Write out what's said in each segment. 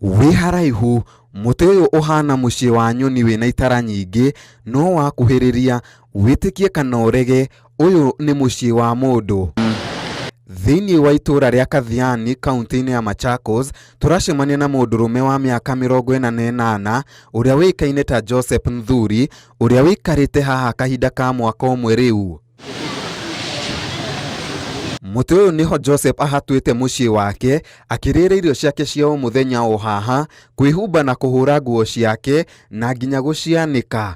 Wĩ haraihu, mũtĩ ũyũ ũhana mũciĩ wa nyoni wĩna itara nyingĩ, no wakuhĩrĩria, wĩtĩkie kana ũrege, ũyũ nĩ mũciĩ wa mũndũ. Thĩinĩ wa itũũra rĩa Kathiani, kaunti-inĩ ya Machakos, tũracemania na mũndũrũme wa mĩaka 48 ũrĩa ũĩkaine ta Joseph Nthuri, ũrĩa ũikarĩte haha kahinda ka mwaka ũmwe rĩu. Mũtĩ ũyũ nĩho Joseph ahatuĩte mũciĩ wake, akĩrĩĩra irio ciake cia o mũthenya o haha, kwĩhumba na kũhũra nguo ciake na nginya gũcianĩka.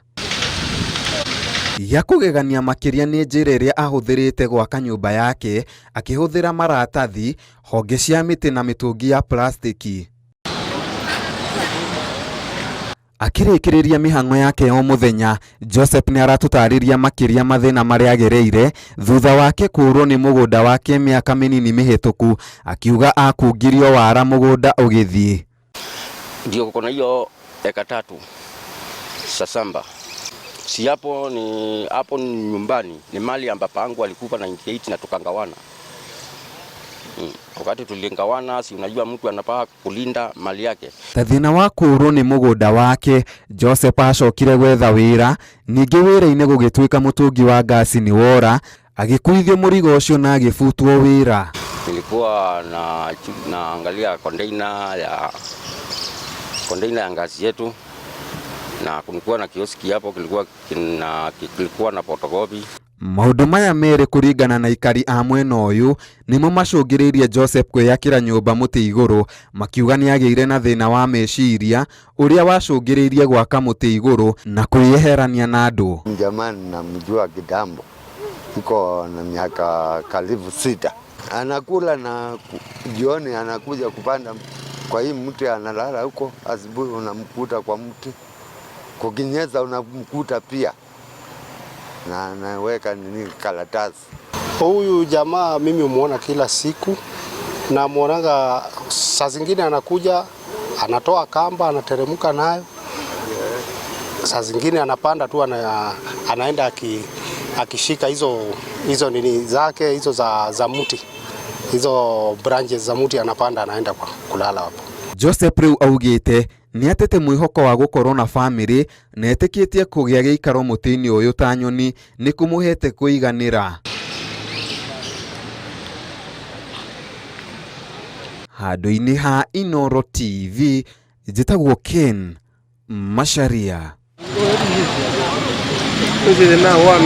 Gĩa kũgegania makĩria nĩ njĩra ĩrĩa ahũthĩrĩte gwaka nyũmba yake, akĩhũthĩra maratathi, honge cia mĩtĩ na mĩtũngi ya plastiki. Akĩrĩkĩrĩria mĩhang'o yake ya o mũthenya, Joseph nĩ aratũtarĩria makĩria mathĩna marĩa agereire thutha wake kũũrwo nĩ mũgũnda wake mĩaka mĩnini mĩhĩtũku, akiuga akungirio wara mũgũnda ũgĩthiĩ. Ndio kuko na hiyo eka 3 za shamba. Si hapo ni hapo ni nyumbani, ni mali ya baba yangu alikufa 98 na tukangawana. Wakati tulingawana, si unajua mtu anapaa kulinda mali yake. Ta thĩna wa kũũrwo nĩ mũgũnda wake, Joseph acokire gwetha wĩra, ningĩ wĩra-inĩ gũgĩtuĩka mũtũngi wa ngasi nĩ wora, agĩkuithio mũrigo ũcio na agĩbutwo wĩra. Nilikuwa naangalia container ya ngasi yetu, na kulikuwa na kioski hapo kilikuwa na photocopy. Maũndũ maya merĩ kũringana na aikari a mwena ũyũ nĩmo macũngĩrĩirie Joseph kwĩyakĩra nyũmba mũtĩ igũrũ, makiuga nĩagĩire na thĩna wa meciria ũrĩa wacũngĩrĩirie gwaka mũtĩ igũrũ na kwĩyeherania na andũ. Jamani, namjua kitambo, iko na miaka karibu 6. Anakula na jioni anakuja kupanda kwa hii mti, analala huko, asubuhi unamkuta kwa mti, kukinyesha unamkuta pia, na anaweka nini karatasi. Huyu jamaa mimi humuona kila siku, na muonaga saa zingine anakuja anatoa kamba anateremka nayo, saa zingine anapanda tu anaenda akishika hizo nini zake hizo za mti, hizo branches za mti anapanda anaenda kwa kulala hapo. Joseph rĩu augĩte nĩatete mwĩhoko wa gũkorwo na bamĩrĩ na etĩkĩtie kũgĩa gĩikaro mũtĩ-inĩ ũyũ ta nyoni nĩ kũmũhete kũiganĩra. Handũ-inĩ ha Inooro TV, njĩtagwo Ken Macharia.